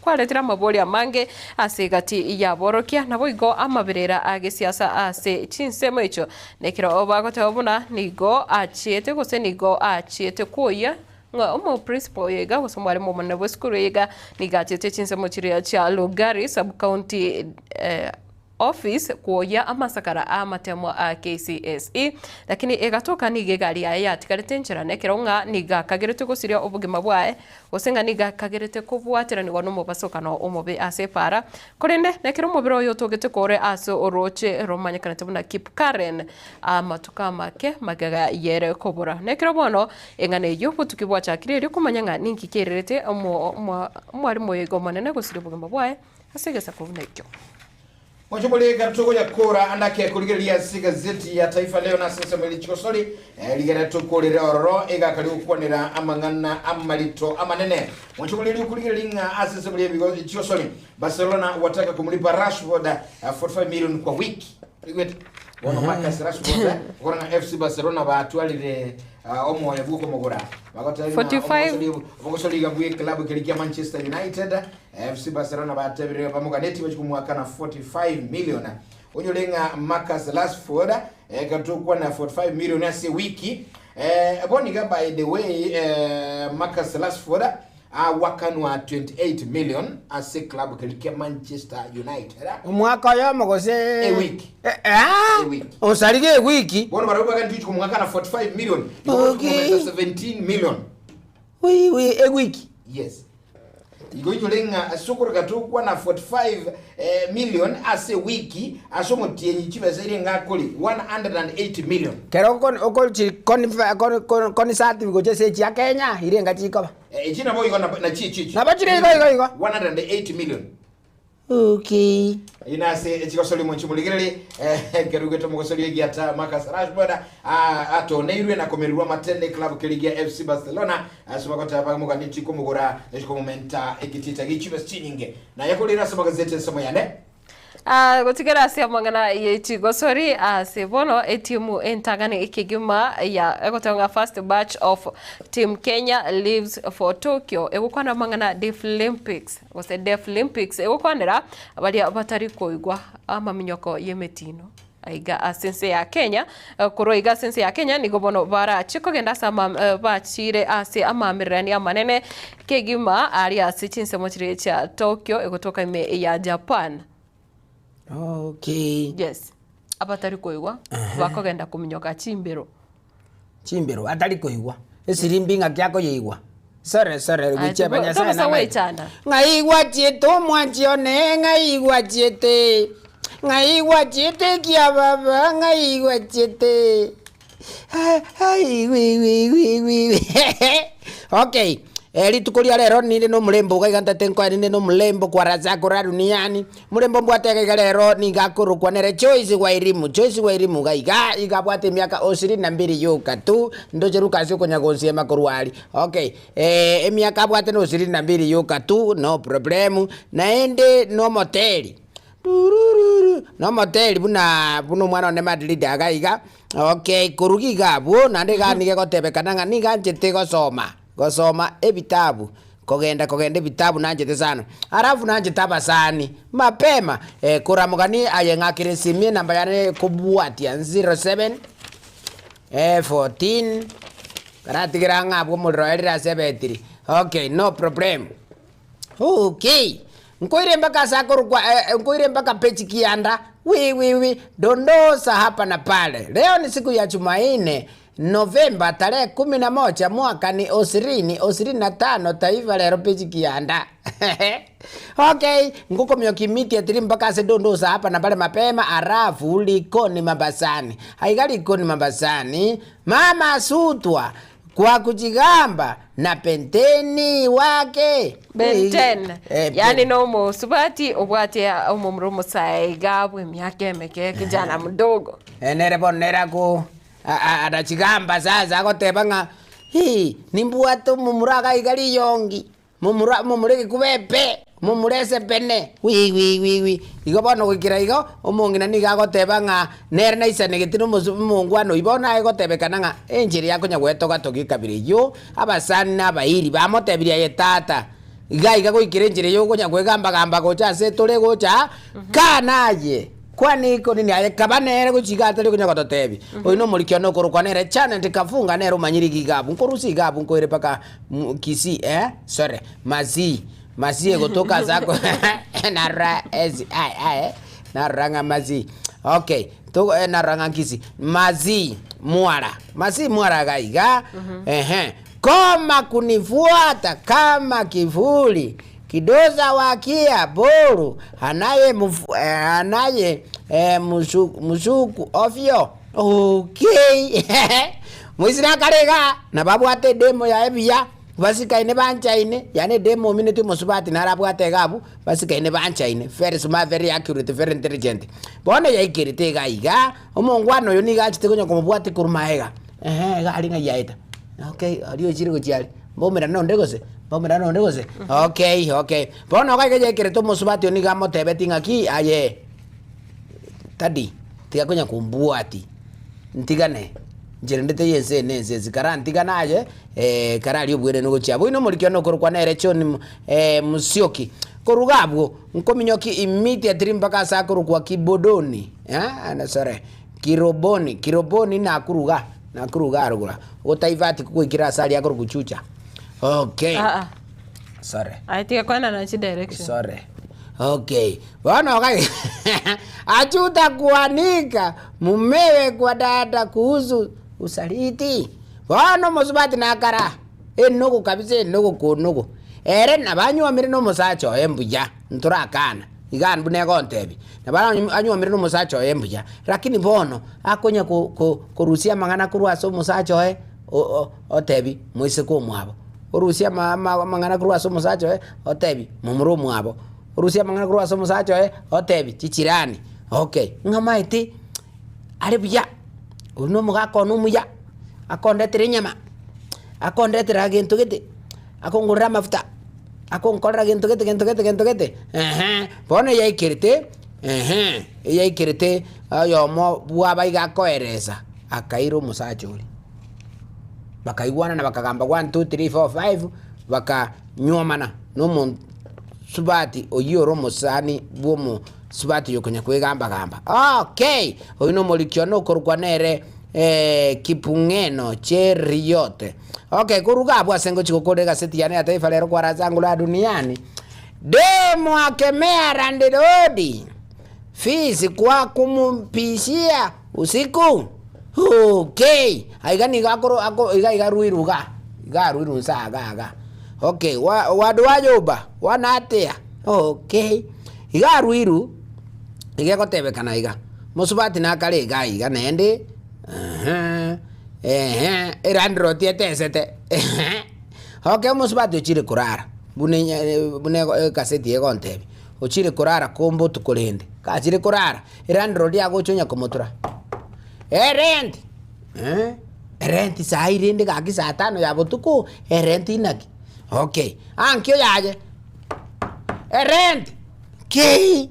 kwaretire amabori amange ase egati y'aborokia naboigo amaberera a gesiasa ase chinsemo echio Nekero bagoteba buna nigo achiete gose nigo achiete kwoyia ng'a omoprincipo oyo iga gose omwalimu omonene bw'esukuru eye iga nigo achiete chinsemo chiria chia Lugari sub county eh. Office kwoyia amasakara a amatemwa a KCSE, lakini egatoka nigo egari yaye yatigarete nchera nekero ng'a nigo akageretwe gosiria obogima bwaye gose ng'a nigo akagerete kobwateranigwa nomobasokano omobe ase epaara. Korende nekero omobere oye otogete kore ase orooche romanyekanete buna Kipkaren amatuko amake magega yere kobora. Nekero bono eng'ana eyio obotuki bwachakire erio komanya ng'a ninki kererete omwalimu oyo iga omonene gosiria obogima bwaye ase egesaku buna ekio. Mochobori ekero togoyakora ande ake korigereria ase egazeti ya Taifa Leo na ase ensemo eria chigosori, rigere tokorere ororo egaka rigokwanera amang'ana amarito amanene. Mochobori erio okorigereria ng'a ase ensemo eria ebigo chigosori, Barcelona wataka kumlipa Rashford 45 million kwa wiki. Oigwete? Bono Marcus Rashford okora ng'a FC Barcelona batwarire omoyo bw'okomogora. Bagoteba ng'a 45. omogosori omogosori iga bw'eklabu keria kia Manchester United FC Barcelona batebire bamoganetie bachie komoakana 45 million. Onyore ng'a Marcus Rashford ekero tokwana 45 million ase ewiki eh, bono iga by the way eh, Marcus Rashford awakanwa 28 million ase club keria kia Manchester United. Omwaka oyomo gose Ewiki. Eh, ah, Ewiki. osarige ewiki. Bono barabwo baganeti gochia komoakana 45 million igo gochia Okay. komomenta 17 million. Wi wi ewiki. Yes. Igo inyore ng'a ase okoreka tokwana 45 eh, million ase ewiki ase omotienyi chibesa ere ng'a kori 180 million. Kero okon okochi konfa kon kon konisati gocha ase chia Kenya ire enga chikoba. Eh, echi nabo igo nabo nachi echi echi. Nabo chire igo igo igo. 180 million. Okay. Eyio nase echigosori monche morigererie eh, kerugete omogosori egiata Marcus Rashford ah, atoneirwe na komererwa amatende club keria gia FC Barcelona ase bagoteba bamoganetie komogora na komomenta egetita gie chibesa chinyinge naye korire ase amagazeti ensemo yane. Ah, gotigera ase amang'ana ye chigosori ase bono etimu entang'ani ekegima ya egoteba ng'a first batch of team Kenya leaves for Tokyo egokwana amang'ana Deaflympics gose Deaflympics egokwanera baria batari koigwa amaminyoko y'emetino aiga ase ense ya Kenya. Korwa iga ase ense ya Kenya nigo bono barache kogenda ase ama bachire ase amaamererani amanene kegima aria ase chinsemo chiria chia Tokyo egotoka ime ya Japan. Okay. Yes. Abatari koigwa bakogenda kominyoka chimbero. Chimbero atari koigwa esirimbi ng'aki akoyeigwa sore sore Aye, gochia tobo- Nyasaye tobosa namaete. goechanda. Ng'ai gwachiete omwanchi one ng'ai gwachiete ng'ai gwachiete ekiababa ng'ai gwachiete Ai, ai, wi, wi, wi, wi, wi. Okay eh, rituko ria rero ninde na omorembo iga iga ntete nkoe ninde na omorembo kwa Razak ora duniani Morembe ombwate iga iga rero nigo akorokwa nere Joyce Wairimu, Joyce Wairimu iga iga iga abwate emiaka osiri na mbiri yoka tu, ndoche Lucas okonya gonsiema korwa aria. Okay, eh, emiaka abwate na osiri na mbiri yoka tu, no problem, naende nomoteri, durururu, nomoteri buna buna omwana one Madrid iga iga, okay, korwa iga abwo naende iga nigo egotebekana ng'a nigo anchete gosoma. Gosoma ebitabu, kogenda kogenda ebitabu nanchete sana. Alafu nanchete abasani, mapema eh, koramogani aye ng'akere esimi enamba yane ekobwatia 07 eh, 14 karatigere ang'e abwo omorero oerire ase ebetiri, okay no problem. Okay, nkoire mpaka ase akorokwa eh, nkoire mpaka peji kianda, wi wi wi, dondosa hapa na pale. Leo ni siku ya Jumanne, Novemba tarehe kumi na moja mwaka ni osirini osirini na tano taifa lero peji kianda. Okay, ngokomioka immediately mpaka ase dondosa hapa na pale mapema, alafu likoni mambasani. Aiga likoni mambasani, mama asutwa Kwa kuchigamba na Penteni wake. Ben 10 Eh, yani Ben. nomosubati obwate omomura omosae iga bw'emiaka emeke kijana mdogo. Eh, nere bono nere ako a- a- anachigamba sasa agoteba ng'a hii nimbwate omomura iga iga riyongi. Momura momura egekuba epe, momura esepene, wi wi wi wi. Igo bono goikera igo, omong'ina nigo agoteba ng'a nere naisanegete na omosu omongwana oyio. Bono aye gotebekana ng'a enchera yakonya gwetoga togia ekabira eyio, abasani na abairi bamotebirie aye tata, iga iga goikera enchera eyio okonya kwegamba gamba gocha ase tore gocha kaa naye. Kwana iko nini aye kaba nere gochia iga atari konya gototebia. Oyo nomoriki one okorokwa nere Janet Kafunga nere omanyire iga iga abwo. Nkorusia iga abwo nkoire mpaka Kisii eh sorry Masii Masii egotoka ase ako NRSI eh. Narora ng'a Mazii, okay, togo narora ng'a Kisii, Mazii mwara, Mazii mwara iga iga, ehe, koma kunifuata kama kivuli kidoza wakia boru anaye mfu anaye musu musuku ovyo okay moisire akare igaa, nabo abwate edemo yaye buya. Basikaine banchaine, yaani edemo omineti omosubati naro abwate iga abwo, basikaine banchaine, very smart, very accurate, very intelligent. Bono yaikerete iga iga, omongwana oyo nigo achete konya komobwatia korwa maega, ehe iga aria ng'ai aeta, okay aria ochire gochia aria, mbaumerane nonde gose, mbaumerane nonde gose, okay okay. Bono iga iga yaikerete omosubati oyo nigo amotebetie ng'aki aye daddy, tiga konya kombwatia. Ntigane, inche rende teiyo ense eye nense ense, karantigane aye, kararia obwenenu gochia abwo. Oino omoriki one okorokwa nere John Musyoki. Korwa iga abwo, nkominyoki immediately mpaka ase akorokwa Kibodoni, sorry, Kiroboni, Kiroboni Nakuru iga, Nakuru iga arogoro, ogotaivati kogoikera ase aria akorokwa Juja. Okay. Sorry. Aye tiga koenana chidirection. Sorry. Okay. Bono iga achuta kuanika mumewe kwa dada kuhusu usaliti. Bono omosubati nakara enogo kabisa enogo konogo. Ere nabo anywomire na omosacha oye mbuya, ntorakana, iga buna egontebia. Nabo anywomire na omosacha oye mbuya, lakini bono akonya ko- ko- korusia amang'ana korwa ase omosacha oye, otebi moiseke omwabo. Orusie amang'ana korwa ase omosacha oye, otebi momura omwabo. Orusie amang'ana korwa ase omosacha oye, otebi chichirani. Okay, ng'a omanyete are buya, oyio na omogaka one omuya, akondetera enyama, akondetera gento gete, akongorera amafuta, akonkorera gento gete gento gete gento gete, ehe, bono eyaikerete, ehe, eyaikerete oyomo bwaba iga akoeresa, akaira omosacha oria. Bakaigwanana bakagamba one, two, three, four, five, bakanyuomana na omosubati oyio ore omosani bwa omosubati oyo okonya kwegamba gamba. Okay! Oyio na omoriki one okorokwa nere Kipung'eno Cheruiyot. Okay, korwa iga abwo ase ngochia gokora egaseti yane ya Taifa Leo kwara ase angolo ya duniani, Demu akemea landlord fees kwa kumumpishia usiku. Okay, aiga nigo akoro ako iga iga ruiru iga, iga ruiru nse iga iga. Okay, wa wadu wa nyomba, wana atia? Okay, iga ruiru, iga egotebekana iga, mosubati nakare iga iga naende, ehe, ehe, elandlord etesete, ehe. Okay, omosubati ochire korara, buna enye buna ego egaseti egontebia, ochire korara kombe otuko rende, gachire korara. Elandlord agocha onya komotura, erent eh, erent saii rende gaki saa tano ya botuko, erent inaki? Okay, ankio yaye, erent kei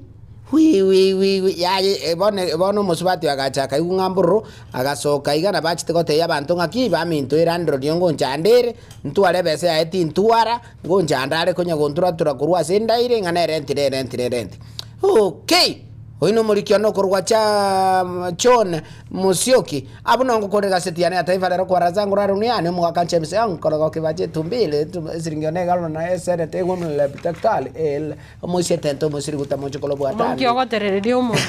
wi wi wi wi yaye bono bono omosubati oyo agacha akaigwa ng'a mbororo, agasoka iga nabo achete gotebia abanto ng'aki baminto elandlord oyo ngonchande ere, ntware ebesa yaye tintwara, ngonchande are konya gonturatura korwa ase endaire ng'a nerent nerent nerent. Okay! Oyio nomoriki one okorokwa John Musyoki, abwo nongokorera egaseti yane ya Taifa Leo kwa Razangu Rarunu yane omogaka James Onkorogo Kibache Etumbili esiringi yone egalo na esenete egwomire Lep Daktari El omoisia etente omosiri guta mochokoro bwa Omonto Dani. ogoterereria omonto.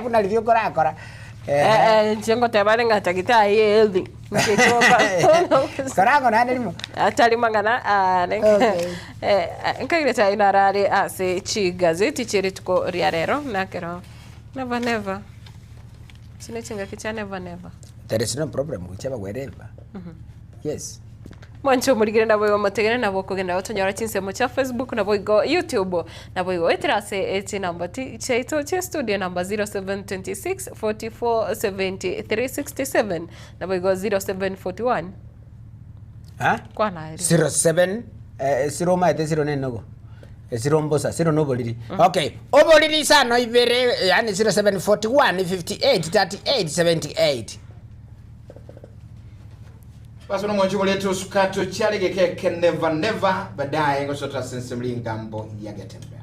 Buna riria okorakora. Inche ngoteba are ng'a daktari healthy. Korango naende rimo. Atari mang'ana Okay. nkaire chai narare ase chigazeti chie rituko ria rero nakero never never echi ne chingaki chia never never. There is no problem gochia bagwereva. Yes. Mwanche omorigere nabo igo omotegere nabo okogenda gotonyora chinsemo chia Facebook nabo igo YouTube nabo igo oetera ase chinamba chiaito chia studio namba 0726 44 73 67 nabo igo 0741 Ha? Kwana aye. 07 esiro omaete esiro nenogo esiro mbosa esiro noboriri okay oboriri isano ibere yaani 0741 58 38 78. Basi nomwanchi omoretu osukato chiare gekeke never never baadaye ngosota ase ensemo ringambo ya getembea.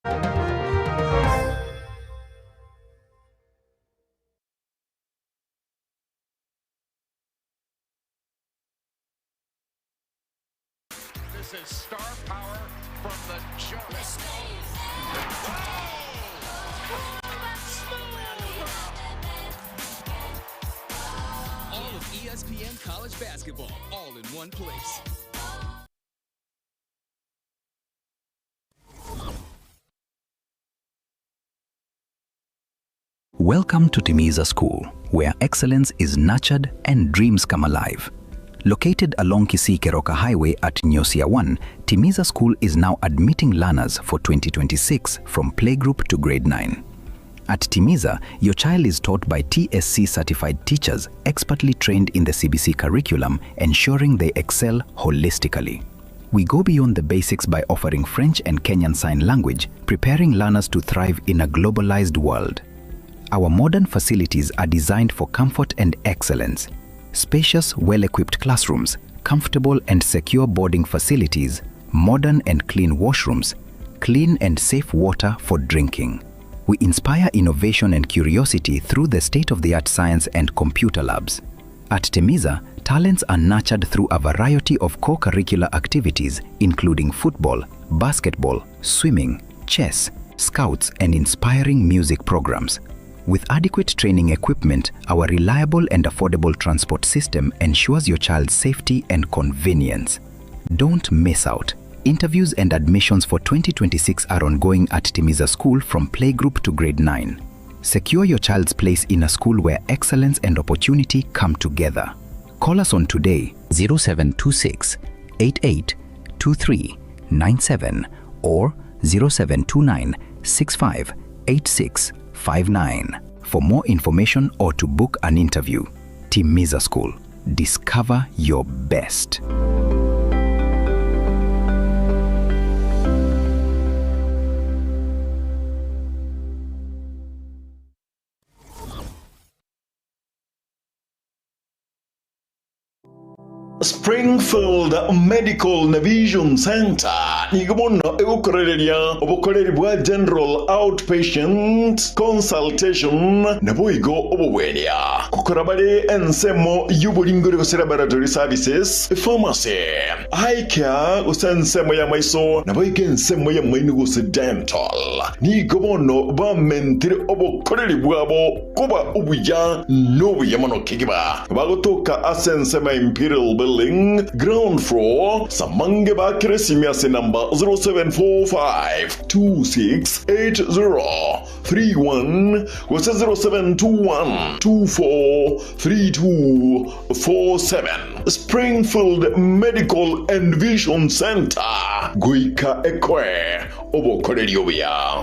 This is star power from the jump. All of ESPN college basketball, all in one place. Welcome to Timiza School, where excellence is nurtured and dreams come alive. Located along Kisii Keroka Highway at Nyosia 1, Timiza School is now admitting learners for 2026 from playgroup to grade 9. At Timiza, your child is taught by TSC certified teachers expertly trained in the CBC curriculum, ensuring they excel holistically. We go beyond the basics by offering French and Kenyan Sign Language, preparing learners to thrive in a globalized world. Our modern facilities are designed for comfort and excellence. Spacious, well equipped classrooms, comfortable and secure boarding facilities, modern and clean washrooms, clean and safe water for drinking. We inspire innovation and curiosity through the state of the art science and computer labs. At Temiza, talents are nurtured through a variety of co curricular activities, including football, basketball, swimming, chess, scouts, and inspiring music programs. With adequate training equipment, our reliable and affordable transport system ensures your child's safety and convenience. Don't miss out. Interviews and admissions for 2026 are ongoing at Timiza School from playgroup to grade 9. Secure your child's place in a school where excellence and opportunity come together. Call us on today 0726 88 23 97 or 0729 65 86 59 for more information or to book an interview. Timiza School. Discover your best. Springfield Medical na Vision Center nigo bono egokorereria obokoreri bwa General Outpatient Consultation naboigo obobwenia. Gokora bare ensemo y'oboringori gose laboratory services, pharmacy, eye care gose ensemo y'amaiso naboigo ensemo y'amaino gose dental. Nigo bono bamentire obokoreri bwabo koba obuya nobuya mono kegima. Bagotoka ase ensemo ya Imperial Building, ground floor, Samange bakire esimi ase namba 0745 2680 31 gose 0721 243247. Springfield Medical and Vision Centre, goika ekoe obokoreri obuya.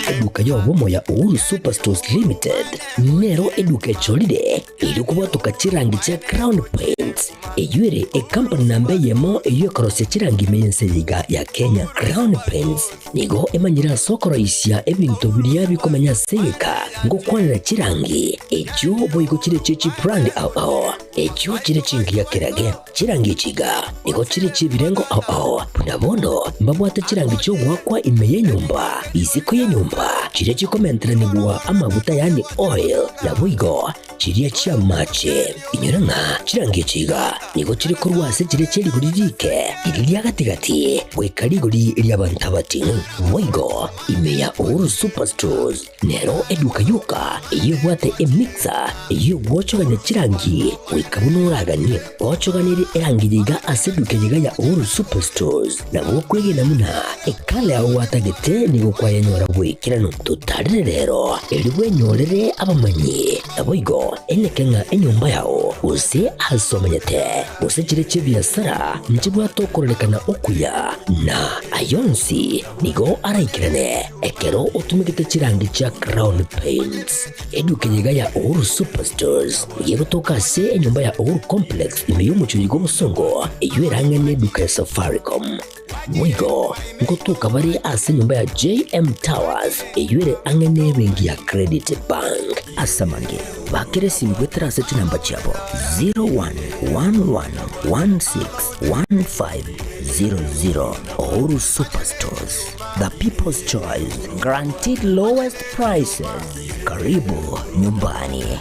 Eduka y'obomo ya Uhuru Superstores Limited nero eduka echorire eri kobwatoka chirangi chia Crown Paints eyio ere ecompany namba eyemo eyio ekorosia chirangi ime y'ense eye iga ya Kenya. Crown Paints nigo emanyire ase okoroisia ebinto biria bikomenya ase egeka ngokwanera chirangi echio boigo chire chie chibrand ao ao echio chire chingiya kerage. Chirangi echi iga nigo chire chi'ebirengo ao ao, buna bono mbabwate chirangi chi'ogoakwa ime y'enyomba, isiko y'enyomba, chiria chikomenteranigwa amaguta yaani oil, naboigo chiria chi'amache. Inyora ng'a chirangi echi iga nigo chire korwa ase chiria chie rigori rike, riria ria gati-gati, goika rigori ri'abanto abating'u. Boigo ime ya Uhuru Superstores Nero eduka yoka eyio ebwate emixer eyio egwochogania chirangi goika buna oraganie. Gochoganerie erangi yaiga ase eduka eyeiga ya Uhuru Superstores nabo okwegena buna ekala yao gwatagete nigo kwayenyora bw'ekeranu. Totarere rero erio bwenyorere abamanyi naboigo eneke ng'a enyomba yao gose ase omanyete gose chire chi'ebiasara nchibwate okororekana okuya na ayonsi nigo araikerane. Ekero otumegete chirangi chia Crown Paints, eduka eyeiga ya Uhuru Superstores nigo egotoka ase enyomba ya Uhuru Complex ime y'omochie oyo bw'Obosongo, eyio erang'e neduka ya Safaricom. Boigo ngotoka bare ase enyomba ya JM Towers eyio ere ang'e nebenki ya Credit Bank. Ase amange. Bakera esimi goetera ase chinamba chiabo 0111161500. Uhuru Superstores, the people's choice, guaranteed lowest prices. Karibu nyumbani.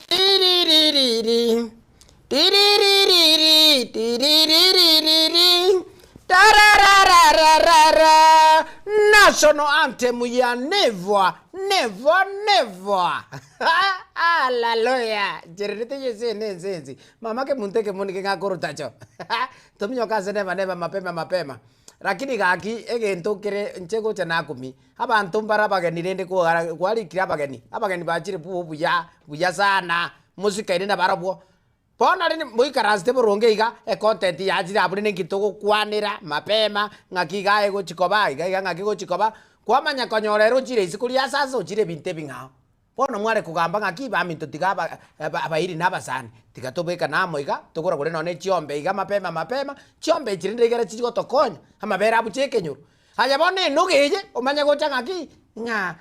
Tiriririri, tiriririri, tiriririri, tararararara. National anthem ya never, never, never. Hallelujah. Jererete yese nenzenzi. Mama ke munte ke munike ngakorotacho. Tominyoka ase never never mapema mapema. Lakini gaki egento kere nche gocha nakumi. Abanto mbare abageni rende kwara kwarikire abageni. Abageni bachire buo buya, buya sana. Mosikaine nabarobwo. Bono rende moikaransete boronge iga, econtent yachire abwo rende nki togokwanera mapema, ng'aki iga egochi koba, iga iga ng'aki egochi koba, kwamanya konyora ere ochire isiko ria sasa ochire ebinto ebing'ao. Bono mware kogamba ng'aki baminto tiga aba abairi na abasani, tiga tobekane amo iga, togoragore nonye chiombe iga mapema mapema, chiombe echi rende igere chigotokonya, amabere abuche ekenyoro. Aye bono enoga eye, omanye gocha ng'aki, ng'a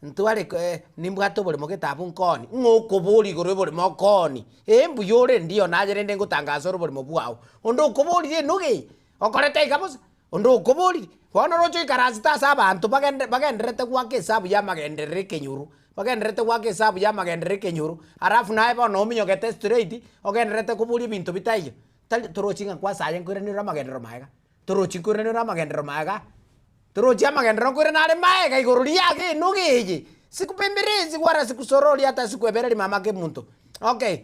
ntware ko nimbwate oboremo gete abwo nkooni, ng'a okoboria igoro y'oboremo okooni, ee mbuya ore ndio naye rende ngotangasa ore oboremo bwao. Onde okoborire enoga eye, okorete iga bosa, onde okoborire, bono roche oikaransete ase abanto bagende bagendererete goaka esabu ya amagenderero ekenyoro, bagendererete goaka esabu ya amagenderero ekenyoro, alafu naye bono ominyogete straight, ogendererete koboria ebinto bitaiyo, tari torochi ng'a kwasa aye nkoiranerwe amagenderero maega. Torochi nkoiranerwe amagenderero maega, torochi amagenderero nkoirana are maega igoro riago enoga eye, sikupemberezi wala sikusorori hata sikuebereri mama kemunto. Okay,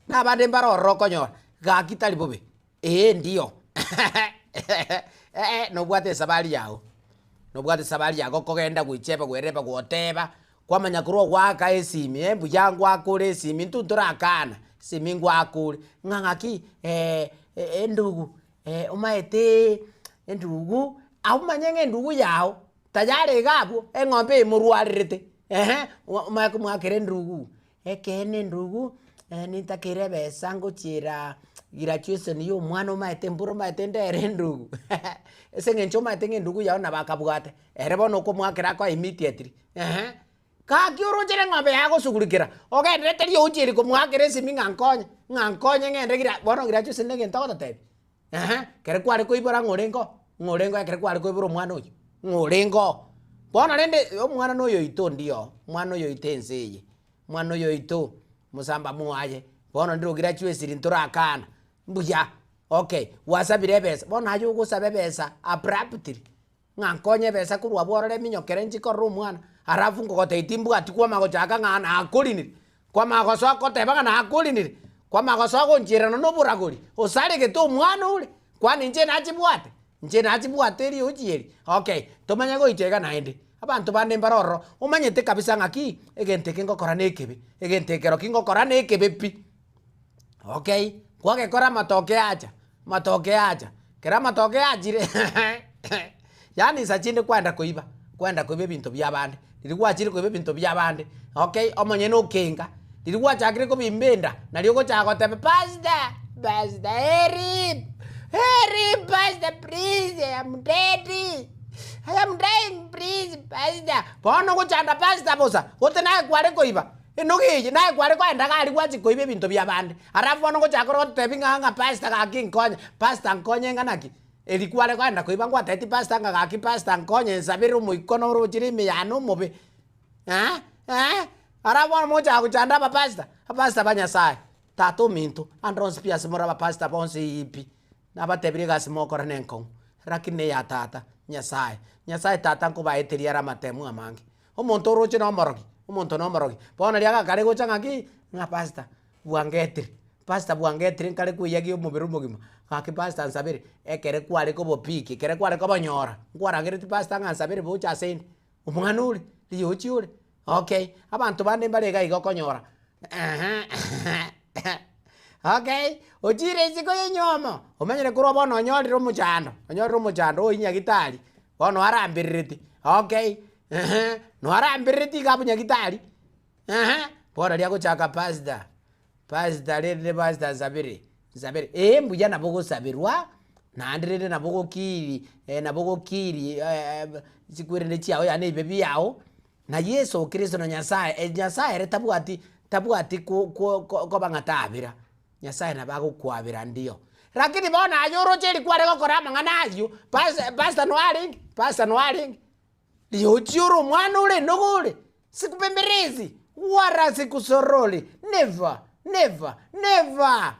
na abande mbare ororo okonyora, gaki tari bobe, ee ndio eh nobwate esabari yago, nobwate esabari yago okogenda goicheba gwereba goteba, kwamanya korwa ogoaka esimi eh mbuya ngwakore esimi intwe ntorakana, esimi ngwakore, ng'a ng'aki endugu Omaete endugu, abwo omanye ng'a endugu yao tayari iga abwo, eng'ombe emorwarerete ehe, omanye komoakera endugu, ekeene endugu nintakeire ebesa ngochiera graduation ya omwana omaete mbura omaete ndere endugu ase eng'encho omaete ng'a endugu yao nabo akabwate, ere bono okomoakera akoe immediately ehe. Gaki orochere eng'ombe yaye agosugurikera, ogenderete riochi eri komoakera esimi ng'a nkonye, ng'a nkonye ng'ende gira bono graduation na egento ogototebia eeh, ekero kware koibora ng'a orenge oo, ng'a orenge oo ekero kware koibora omwana oyio, ng'a orenge oo. Bono rende omwana na oyoito ndio, omwana oyoito ense eye, omwana oyoito, mosamba mwaye, bono ndire ograduesiri ntorakana, mbuya, okay, gwasabire ebesa, bono aye ogosaba ebesa abruptly. Ng'a nkonye ebesa korwa abwo orore eminyokere inche korora omwana, alafu nkogotebia timbwati kwama gochaka ng'a nakorinire, kwama gosoa koteba ng'a nakorinire, kwama gosoa gonchiererana na oboragori, osaregete omwana ore, kwani inche nachibwate? Inche nachibwate eriochi eri? Okay, tomanye goicha iga naende, abanto bande mbare ororo, omanyete kabisa ng'aki, egento eke ngokora na ekebe, egento ekero ki ngokora na ekebe pi. Okay, kwagekora amatoke acha, amatoke acha, ekero amatoke achire yaani nsa chinde kwaenda koiba, kwaenda koiba ebinto bia abande, riria gwachire koiba ebinto bia abande, okay, omonyene okenga, riria gwachakire kobimba enda, nario ogochaka goteba pastor, pastor help, help pastor please I am dead, I am dying please pastor, bono ogochanda pastor bosa, gose naye kware koiba. Enoga eye naye kware koenda iga aria gwachia koiba ebinto bi'abande, alafu bono ngochaka kore gotebi ng'a ng'a pastor gaki nkonye, pastor nkonye ng'a naki? Eri kware koenda koiba ngwatebeti pastor ng'a gaki pastor nkonye nsabere omoika noro ochire ime yane omobe eh eh. Ara bono mochaka gochanda abapastor, abapastor ba Nyasaye, tata ominto, ande onsi pi ase more abapastor bonsi pi, nabatebirie egasi mogokora nenkong'u, rakini neya tata, Nyasaye. Nyasaye tata nkobaeteria are amatemu amange. Omonto oroche na omorogi, omonto na omorogi, bono riria agakare gocha ng'aki, ng'a pastor, bwangetire, pastor bwangetire nkare koiyagia omobere omogima, gaki pastor nsabere, ekere kware kobopiki, ekere kware kobonyora, nkwarangeretie pastor ng'a nsabere bocha ase inde, omwana ore, riochi ore, okay, abanto bande mbare iga iga okonyora okay, ochire isiko ya enyomo, omanyire korwa bono onyorire omochando, onyorire omochando oywo nyagitari, bono aramberereti, okay, ehe, noaramberereti iga abwo nyagitari, ehe, bono riria agochaka pastor, pastor rende pastor nsabere, nsabere, eh mbuya nabo ogosaberwa, naende rende nabo ogokiri nabo ogokiri chikwerende chiago yaani ebibe biago, na Yeso Kristo na Nyasaye, Nyasaye ere tabwati tabwati ko ko koba ng'a tabera. Nyasaye nabo agokwabera ndio. Lakini bono aye oroche eri kware gokora amang'ana ayio, pas pastor noe arenge, pastor noe arenge, riochia ore omwana ore enogo ore, sikubembelezi wala sikusoroli, never, never, never.